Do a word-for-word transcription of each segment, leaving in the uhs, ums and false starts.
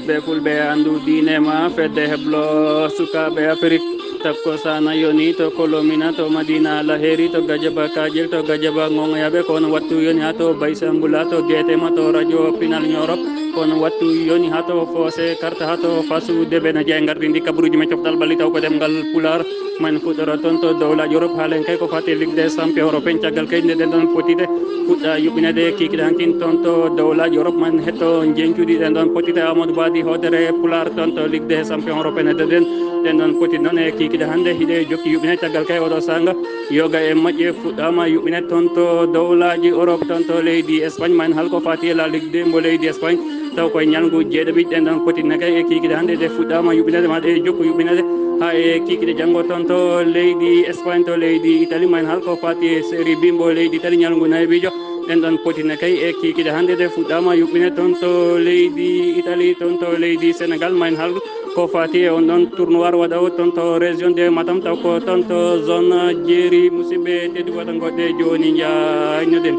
Be fulɓe anndu diine ma, fedde heblo sukaaɓe Afrik. Takko sana yoni to Kolomina, to Madina Laheri, to Gajaba Kajel, to Gajaba Gongoyaɓe, kono wattu yoni ha to Baysambula, to Getema, to Radio Pinal Nyoro, kono wattu yoni ha to Fose Karta, ha to Fasu Debe na jey ngardindi kabaruji men coftal ɓalli taw ko ɗemngal Pulaar. Man fuɗɗoro toon to dowlaaji Europe, haalen kay ko fati Ligue des Champions européen. Caggal kay nde ɗen ɗon potite fuɗɗa yuɓɓinede kikiɗe hankin toon to dowlaaji Europe, man hetto njeñcuɗi ɗen ɗon potite. Amadou Badi hoodere Pulaar toon to Ligue des Champions européen, hedde ɗen ɗen ɗon potite noon e kikiɗe hannde hiɗe jokki yuɓɓine. Caggal kay oɗo saanga yoga e moƴƴe fuɗɗama yuɓɓine toon to dowlaaji Europe, toon to leydi Espagne, man hal ko fati e la Ligue deux mbo leydi Espagne. Taw koye ñalngu jeeɗiɓiɗi ɗen ɗon potitnakay e kiikiɗe hannde ɗe fuɗɗaama yuɓɓinede, ma ɗe jokku yuɓɓinede haa e kiikiɗe janngo toon to leydi Espagne, to leydi Italie, ma en hal ko fati e série bimbo leydi Italie ñalngu nayiɓijo. Ɗen ɗon potitnakay e kiikiɗe hannde ɗe fuɗɗaama yuɓɓine toon to leydi Italie, toon to leydi Sénégal, ma en hal ko fati e on ɗon tournoi waɗa o toon to région de Matam, taw ko toon to zone jeeri. Musidɓe tedduɓe, waɗa goɗɗe jooni, njaaynoɗen.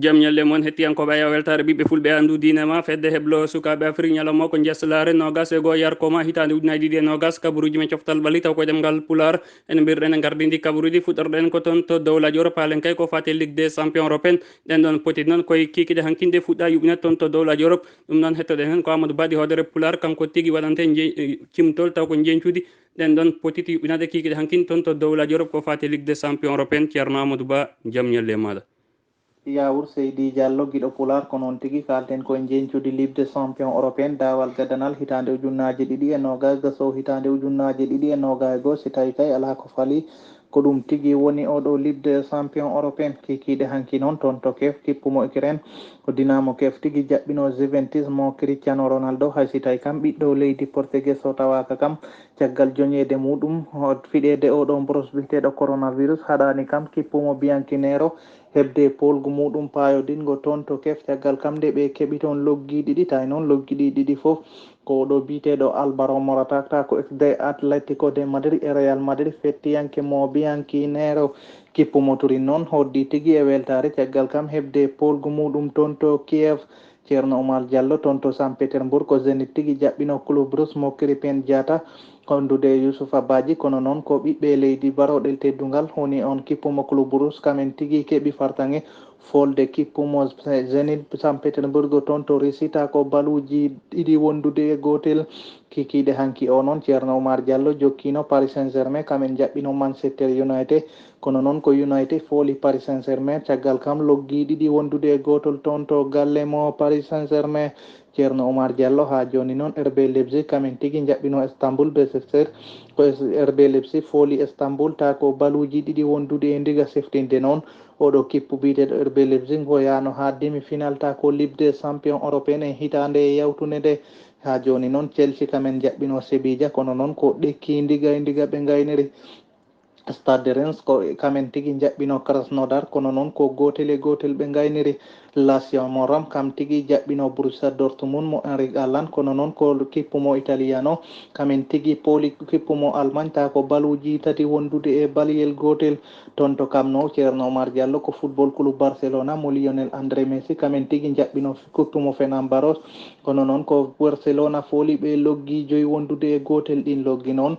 Jam ñalle mon, hettiyankooɓe Ayo Weltaare Ɓiɓɓe Fulɓe, anndu diine ma, fedde heblo sukaaɓe Afrik, ñalawma ko njeslaare noogas e goo yarko ma, hitaande ujunaaji ɗiɗi e noogas, kabaruuji men coftal ɓalli taw ko ɗemngal Pulaar. En mbirɗen e ngardindi kabaruuji, fuɗɗorɗen ko toon to dowlaaji Europe, haalen kay ko fati Ligue des Champions européen. Ɗen ɗon potiti noon koye kiikiɗe hankin ɗe fuɗɗa yuɓɓinat toon to dowlaaji Europe. Ɗum noon hettoɗen heen ko Amadou Badi hoodere Pulaar, kanko tigi waɗante nje-, cimtol taw ko njeñcuuɗi. Ɗen ɗon potiti yuɓɓinade kiikiɗe hankin toon to dowlaaji Europe ko fati Ligue des Champions européen. Ceerno Amadou Ba, jam ñalle e maaɗa. Yaawur Seydi Diallo, giɗo Pulaar, ko noon tigi kaalten koye njeñcuuɗi Ligue des Champions européen, daawal gadanal hitaande ujunnaaje ɗiɗi e noogas, gaso hitaande ujunnaaje ɗiɗi e noogas e goo, si tawi kay alaa ko fali, ko ɗum tigi woni oɗo Ligue des Champions européen. Kiikiiɗe hanki noon toon to Kef, kippu mo Ukraine, ko Dinamo Kef tigi jaɓɓino Juventus mo Cristiano Ronaldo, hay si tawi kam ɓiɗɗo leydi Portuguese o tawaaka kam, caggal joñeede muɗum, o fiɗeede oɗo mboros biyeteeɗo coronavirus, haɗaani kam kippu mo Bianconero, heɓde poolgu muɗum paayodingo toon to Kef. Caggal kam nde ɓe keɓi toon loggi ɗiɗi, tawi noon loggi ɗi ɗiɗi fof ko oɗo biyeteeɗo Alvaro Morata, ta ko ex de Atletico de Madrid e Real Madrid, fettiyanke mo Bianconero. Kippu mo Turin noon hoddi tigi e weltaare, caggal kam heɓde poolgu muɗum toon to Kiev. Ceerno Oumar Diallo toon to Saint Petersbourg, ko Zenit tigi jaɓɓino Club Rouge mo Krépin Diatta, hondude Youssouf Badji, kono noon ko ɓiɓɓe leydi barooɗe teddungal woni on kippu mo Club Rouge, kamen tigi keɓi fartaŋŋe folde kippu mo Zenit Saint Petersbourg toon to Russie, ta ko baluuji ɗiɗi wondude e gootel. Kikiiɗe hanki o noon, Ceerno Oumar Diallo jokkino Paris Saint-Germain, kamen jaɓɓino Manchester United, kono noon ko United fooli Paris Saint-Germain, caggal kam loggi ɗiɗi wondude e gootol toon to galle mo Paris Saint-Germain. Ceerno Oumar Diallo, haa jooni noon R B Leipzig, kamen tigi njaɓɓino Istanbul Besiktas, ko R B Leipzig fooli Istanbul, ta ko baluuji ɗiɗi wondude e ndiga seftinde noon. Oɗo kippu biyeteeɗo R B Leipzig ngo yaano haa demi-final ta ko Ligue des Champions européen e hitaande e yawtunde nde. Haa jooni noon Chelsea kamen njaɓɓino Sevilla, kono noon ko ɗekki ndiga e ndiga ɓe ngayniri. Stade de Reims ko kamen tigi njaɓɓino Krasnodar, kono noon ko gootel e gootel ɓe ngayniri. Lazio mo Rome kam tigi jaɓɓino Borussia Dortmund mo Erling Haaland, kono noon ko kippu mo Italiano, kamen tigi pooli kippu mo Allemagne, ta ko baluuji tati wondude e baliyel gootel. Toon to Camp Nou, Ceerno Oumar Diallo, ko Football Club Barcelona mo Lionel André Messi, kamen tigi njaɓɓino kippu mo Fenerbahçe, kono noon ko Barcelona fooli ɓe loggi joyi wondude e gootel, ɗin loggi noon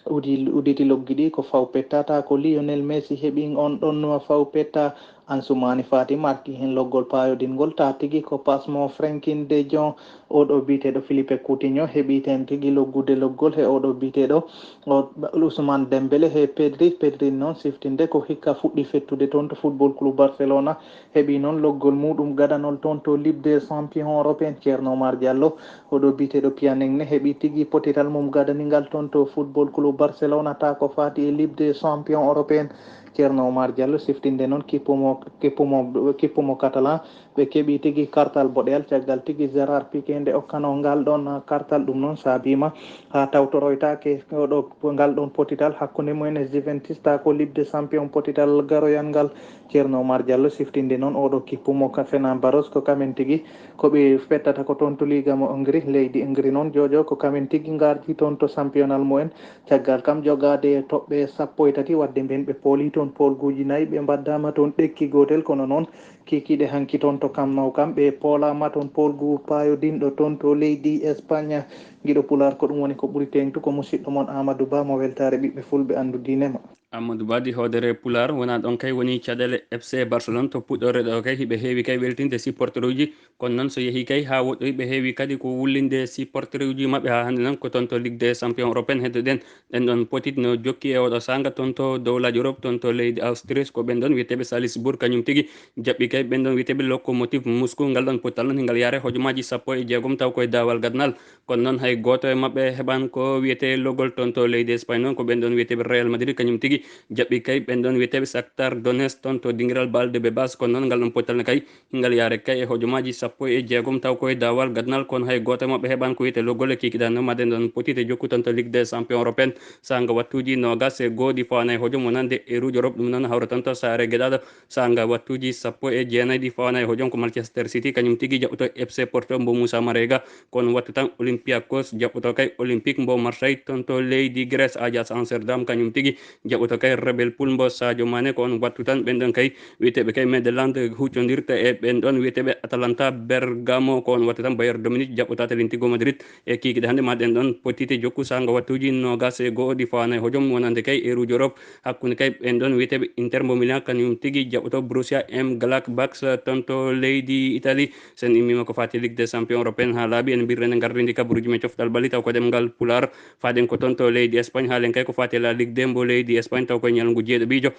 Udi-, uditi loggi ɗi ko faw petta, ta ko Lionel Messi heɓi on ɗon faw petta. Ansu Mani Fati marki heen loggol paayodingol, ta tigi ko pas mo Frenkie de Jong. Oɗo biyeteeɗo Philippe Coutinho heɓi teen tigi loggude loggol he oɗo biyeteeɗo o Ousmane Dembélé he Pedri. Pedri noon siftinde ko hikka fuɗɗi fettude toon to Football Club Barcelona. Heɓi noon loggol muɗum gadanol toon to Ligue des Champions européen, Ceerno Oumar Diallo. Oɗo biyeteeɗo Pjanic ne heɓi tigi potital mum gadaningal toon to Football Club Barcelona, ta ko fati e Ligue des Champions européen. Ceerno Oumar Diallo siftinde noon kippu mo, kippu mo, kippu mo Catalan. Ɓe keɓi tigi kartal boɗeyal caggal tigi Gérard Piqué nde okkano ngal ɗon kartal. Ɗum noon saabima haa tawtoroytaake oɗo ngal ɗon potital hakkunde mumen e Juventus, ta ko Ligue des Champions potital garoyal ngal. Ceerno Oumar Diallo siftinde noon oɗo kippu mo ka Fenerbahçe, ko kamen tigi ko ɓe fettata ko toon to liga mo Hongrie. Leydi Hongrie noon, jojo ko kamen tigi ngardi toon to championnat mumen. Caggal kam jogaade e toɓɓe sappo e tati, wadde mben ɓe pooli toon. Poolguuji nayi ɓe mbaɗdaama toon ɗekki gootel, kono noon kiikiiɗe hanki toon to Camp Nou kam ɓe poolaama toon poolgu paayodinɗo toon to leydi Espagne. Giɗo Pulaar, ko ɗum woni ko ɓuri teeŋtu, ko musiɗɗo mon Amadou Ba mo Weltaare Ɓiɓɓe Fulɓe Anndu Diine ma. Amadou Ba di hoodere Pulaar, wonaa ɗoon kay woni caɗeele F C Barcelone to puɗɗoore ɗo kay, hiɓe heewi kay weltinde supporteruuji, kono noon so yehii kay haa woɗɗoyi, ɓe heewi kadi ko wullinde supporteruuji maɓɓe haa hannde noon ko toon to Ligue des Champions Européenne heddoɗen. Ɗen ɗon potit no jokki e oɗo saanga toon to dowlaaji Europe, toon to leydi Austrie, ko ɓen ɗon wiyeteeɓe Salzbourg, kañum tigi jaɓɓi kay ɓen ɗon wiyeteeɓe Lokomotiv Moscou. Ngal ɗon pottal noon, hingal yaare hojomaaji sappo e jeegom, taw koye daawal gadnal. Kono noon hay gooto e maɓɓe heɓan ko wiyetee logol toon to leydi Espagne noon, ko ɓen ɗon wiyeteeɓe Real Madrid, kañum tigi jaɓɓi kay ɓen ɗon wiyeteeɓe Shakhtar Donetsk toon to dingiral Valdebebas. Kono noon ngal ɗon pottal ne kay, hingal yaare kay e hojomaaji sappo e jeegom, taw koye daawal gadnal, kono hay gooto e maɓɓe heɓan ko wiyetee logol e kikiɗe hannde. Ma ɗen ɗon potite jokku toon to Ligue des Champions Européenne, saanga wattuuji noogas e goo ɗi fawaani e hojom wonande e ruuji Europe, ɗum noon hawra toon to saare geɗaɗo, saanga wattuuji sappo e jeenayi ɗi fawaani e hojom ko Manchester City, kañum tigi jaɓɓoto F C Porto mbo Moussa Marega, kono wattu tan Olympiakos jaɓɓoto kay Olympique mbo Marseille toon to leydi Grèce, Ajax Amsterdam kañum tigi jaɓɓoto kay Red Bull mbo Sadio Mané, ko on wattu tan ɓen ɗon kay wiyeteeɓe kay Midland huccondirta e ɓen ɗon wiyeteeɓe Atalanta Bergamo, ko on wattu tan Bayern Dominique jaɓɓoto Atlético Madrid e kikiɗe hannde. Ma ɗen ɗon potite jokku saanga wattuuji noogas e goo ɗi fawaani e hojom wonande kay e ruuji Europe, hakkunde kay ɓen ɗon wiyeteeɓe Inter mbo Milan, kañum tigi jaɓɓoto Borussia Mönchengladbach toon to leydi Italie. Sen immiima ko faati Ligue des Champions Européenne haa laaɓi, en mbirrene gardindi kabaruuji men coftal ɓalli, taw ko ɗemngal Pulaar. Faaɗen ko toon to leydi Espagne, haalen kay ko faati La Ligue deux mbo leydi Espagne, taw koye ñalngu jeeɗiɗiijo.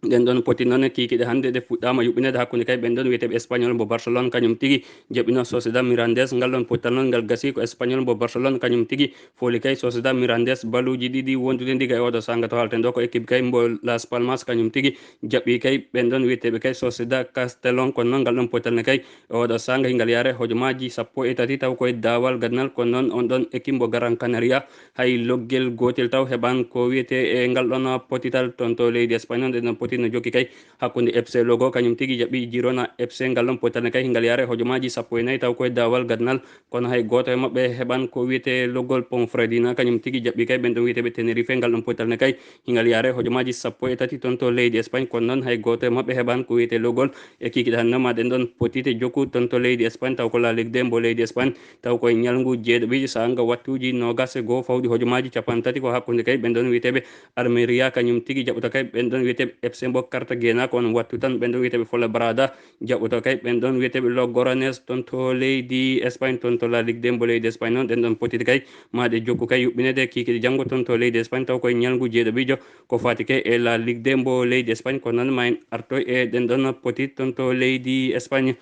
Ɗen ɗon poti noon kikiɗe hannde ɗe fuɗɗaama yuɓɓineede hakkunde kay ɓen ɗon wiyeteeɓe Espagnol mbo Barcelone, kañum tigi jaɓɓino Sociedad Mirandés. Ngal ɗon pottal noon ngal gasi ko Espagnol mbo Barcelone kañum tigi fooli kay Sociedad Mirandés baluuji ɗiɗi wondude ndiga e oɗo saanga. To haalten ɗo ko équipe kay mbo Las Palmas, kañum tigi jaɓɓi kay ɓen ɗon wiyeteeɓe kay Sociedad Castellón. Kono noon ngal ɗon pottal ne kay e oɗo saanga hingal yaare hojomaaji sappo e tati, taw koye daawal gadnal. Kono noon on ɗon équipe mbo Gran Canaria hay loggel gootel taw heɓan ko wiyetee e ngal ɗon potital toon to leydi Espagne. Noon ɗen ɗon potit no jokki kay hakkunde F C Logo, kañum tigi jaɓɓi Girona F C. Ngal ɗon potital ne kay hingal yaare hojomaaji sappo e nayi, taw koye daawal gadnal, kono hay gooto e maɓɓe heɓan ko wiyetee loggol Ponferradina, kañum tigi jaɓɓi kay ɓen ɗon wiyeteeɓe Tenerife. Ngal ɗon potital ne kay hingal yaare hojomaaji sappo e tati toon to leydi Espagne, kono noon hay gooto e maɓɓe heɓan ko wiyetee loggol e kikiɗe hannde. Ma ɗen ɗon potite jokku toon to leydi Espagne, taw ko La Ligue deux mbo leydi Espagne, taw koye ñalngu jeeɗiɗiijo saanga wattuuji noogas e goo fawɗi hojomaaji cappanɗe tati, ko hakkunde kay ɓen ɗon wiyeteeɓe Almeria, kañum tigi jaɓɓoto kay ɓen ɗon wiyeteeɓe F C mbo Cartagena, ko on wattu tan ɓen ɗon wiyeteeɓe Fuenlabrada jaɓɓoto kay ɓen ɗon wiyeteeɓe Logroñés toon to leydi Espagne, toon to La Ligue deux mbo leydi Espagne. Noon ɗen ɗon potite kay ma ɗe jokku kay yuɓɓineede kikiɗe janngo toon to leydi Espagne, taw koye ñalngu jeeɗiɗiijo, ko faati kay e La Ligue deux mbo leydi Espagne. Ko noon ma en artoy e ɗen ɗon potit toon to leydi Espagne.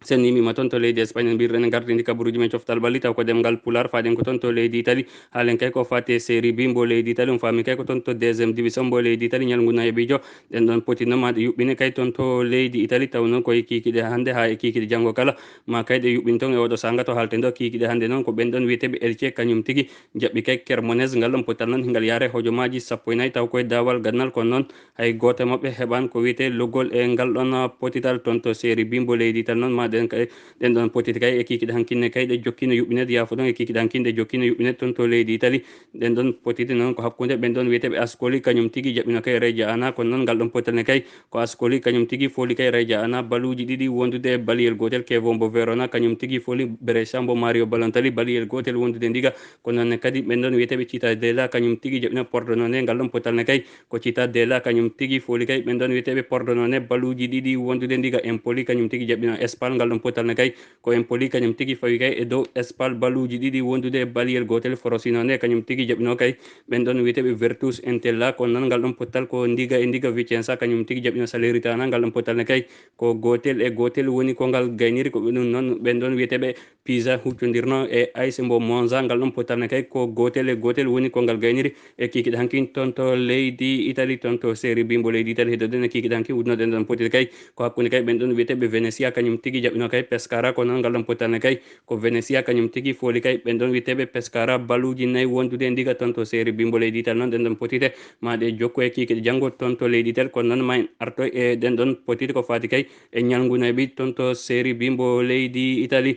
Sen immiima toon to leydi Espagne, en mbirren gardindi kabaruuji men coftal ɓalli, taw ko ɗemngal Pulaar. Faaɗen ko toon to leydi Italie, haalen kay ko faati e Serie B mbo leydi Italie. On faami kay ko toon to deuxième division mbo leydi Italie, ñalngu nayaɓiijo. Ɗen ɗon poti noon ma ɗe yuɓɓine kay toon to leydi Italie, taw noon koye kikiɗe hannde haa e kikiɗe janngo kala, ma kay ɗe yuɓɓin toon e oɗo saanga. To haalten ɗo kikiɗe hannde noon, ko ɓen ɗon wiyeteeɓe Elche, kañum tigi jaɓɓi kay Cremonese. Ngal ɗon potal noon hingal yaare hojomaaji sappo e nayi, taw koye daawal gadnal. Kono noon hay gooto e maɓɓe heɓan ko wiyetee loggol e ngal ɗon potital toon to Serie B mbo leydi Italie. Noon ma ɗen kay, ɗen ɗon potite kay e kikiɗe hankinne kay ɗe jokkino yuɓɓineede, yaafo ɗon, e kikiɗe hankinne ɗe jokkino yuɓɓineede toon to leydi Italie. Ɗen ɗon potite noon ko hakkunde ɓen ɗon wiyeteeɓe Ascoli, kañum tigi jaɓɓino kay Reggiana. Kono noon ngal ɗon potal ne kay ko Ascoli kañum tigi fooli kay Reggiana baluuji ɗiɗi wondude e baliyel gootel. Chievo mbo Verona kañum tigi fooli Brescia mbo Mario Balotelli baliyel gootel wondude ndiga. Kono noon ne kadi ɓen ɗon wiyeteeɓe Cittadella kañum tigi jaɓɓino Pordenone. Ngal ɗon potal ne kay ko Cittadella kañum tigi fooli kay ɓen ɗon wiyeteeɓe Pordenone baluuji ɗiɗi wondude ndiga. Empoli kañum tigi jaɓɓino Spal. Ngal ɗon potal ne kay ko Empoli kañum tigi fawi kay e dow Spal baluuji ɗiɗi wondude e baliyel gootel. Frosinone kañum tigi jaɓɓino kay ɓen ɗon wiyeteeɓe Virtus Entella. Kono noon ngal ɗon potal ko ndiga e ndiga. Vicenza kañum tigi jaɓɓino Salernitana. Ngal ɗon potal ne kay ko gootel e gootel woni ko ngal gayniri. Ko ɗum noon ɓen ɗon wiyeteeɓe Pisa huccondirno e A S mbo Monza. Ngal ɗon potal ne kay ko gootel e gootel woni ko ngal gayniri e kikiɗe hankin toon to leydi Italie, toon to Serie B mbo leydi Italie. Heddoɗen e kikiɗe hankin, uddunoɗen ɗon potite kay ko hakkunde kay ɓen ɗon wiyeteeɓe Venezia, kañum tigi jaɓɓino kay Pescara. Kono noon ngal ɗon potal ne kay ko Venezia kañum tigi fooli kay ɓen ɗon wiyeteeɓe Pescara baluuji nayi wondude e ndiga toon to Serie B mbo leydi Italie. Noon ɗen ɗon potite ma ɗe jokku e kikiɗe janngo toon to leydi Italie. Kono noon ma en arto e ɗen ɗon potite ko faati kay e ñalngu nayaɓiijo toon to Serie B mbo leydi Italie.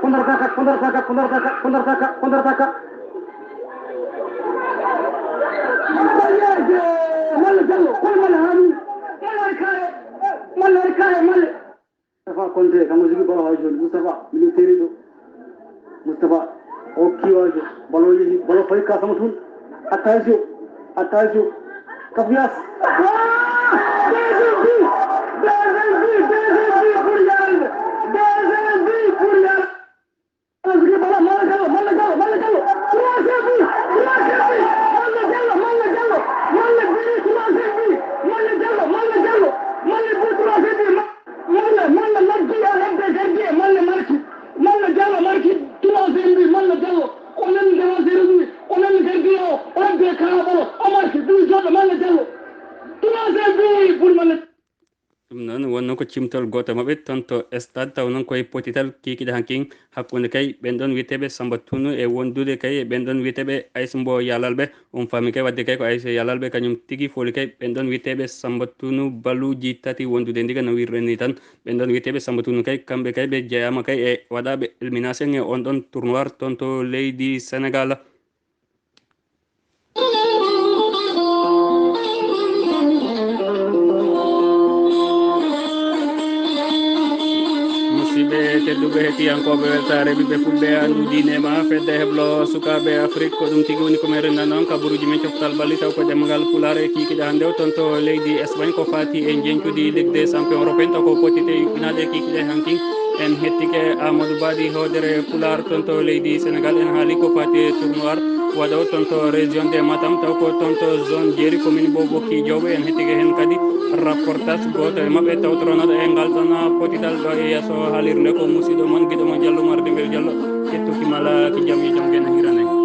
contre-attaque, contre-attaque, contre-attaque, contre-attaque, contre-attaque. Malla Diallo, kono Malla Hani, Malla ari kaye, Malla ari kaye, Malla. Moustapha Konté, kanko jogi ballon o jooni. Moustapha, milieu terrain ɗo. Moustapha, o kiwajo. Ballon yehi, ballon fawi ka sama tun. Attention, attention. Kafuyas. Ah! Deuxième but! Deuxième but! Deuxième but pour Yalal! Deuxième but pour Yalal! Malla Diallo, Malla Diallo, Malla Diallo, Malla Diallo. Troisième but! Troisième but! Malla Diallo, Malla Diallo, Malla Diallo, troisième but! Malla Diallo, Malla Diallo, Malla but, troisième but! Malla, Malla noddi o hedde gardien, Malla marki. Malla Diallo marki troisième but, Malla Diallo. O nani défenseur ɗum, o nani gardien o, o hedde kala ballon, o marki, but joɗɗo, Malla Diallo. Troisième but pour Malla. Ɗum noon wonno ko cimtol gooto maɓɓe toon to stade, taw noon koye potital kikiɗe hankin hakkunde kay ɓen ɗon wiyeteeɓe Samba Tunu e wondude kay e ɓen ɗon wiyeteeɓe A S Mbo Yalalɓe. On faami kay wadde kay ko A S Yalalɓe kañum tigi fooli kay ɓen ɗon wiyeteeɓe Samba Tunu baluuji tati wondude ndiga no wirre ni tan. Ɓen ɗon wiyeteeɓe Samba Tunu kay kamɓe kay ɓe jeyaama kay e waɗaaɓe élimination e on ɗon tournoi toon to leydi Sénégal. Musidɓe tedduɓe hettiyankooɓe weltaare ɓiɓɓe fulɓe anndu diine ma fedde heblo sukaaɓe Afrik, ko ɗum tigi woni ko men renna noon kabaruuji men coftal balli taw ko ɗemngal Pulaar e kiikiɗe hannde o toon to leydi Espagne ko faati e njeñcudi Ligue des Champions européen taw ko potite yuɓɓinaade e kiikiɗe hankin. En hettike Amadou Badi hoodere Pulaar toon to leydi Sénégal, en haali ko faati e tournoi waɗo toon to région de Matam taw ko toon to zone jeeri commune Boboki Diawɓe. En hettike heen kadi reportage gooto e maɓɓe tawtoronooɗo e ngal ɗon potital ɗo e yeeso haalirde ko musiɗɗo mon giɗo mon Diallo Umar Dembel Diallo. Ƴettuki mala ki jam e jam gen hiran en.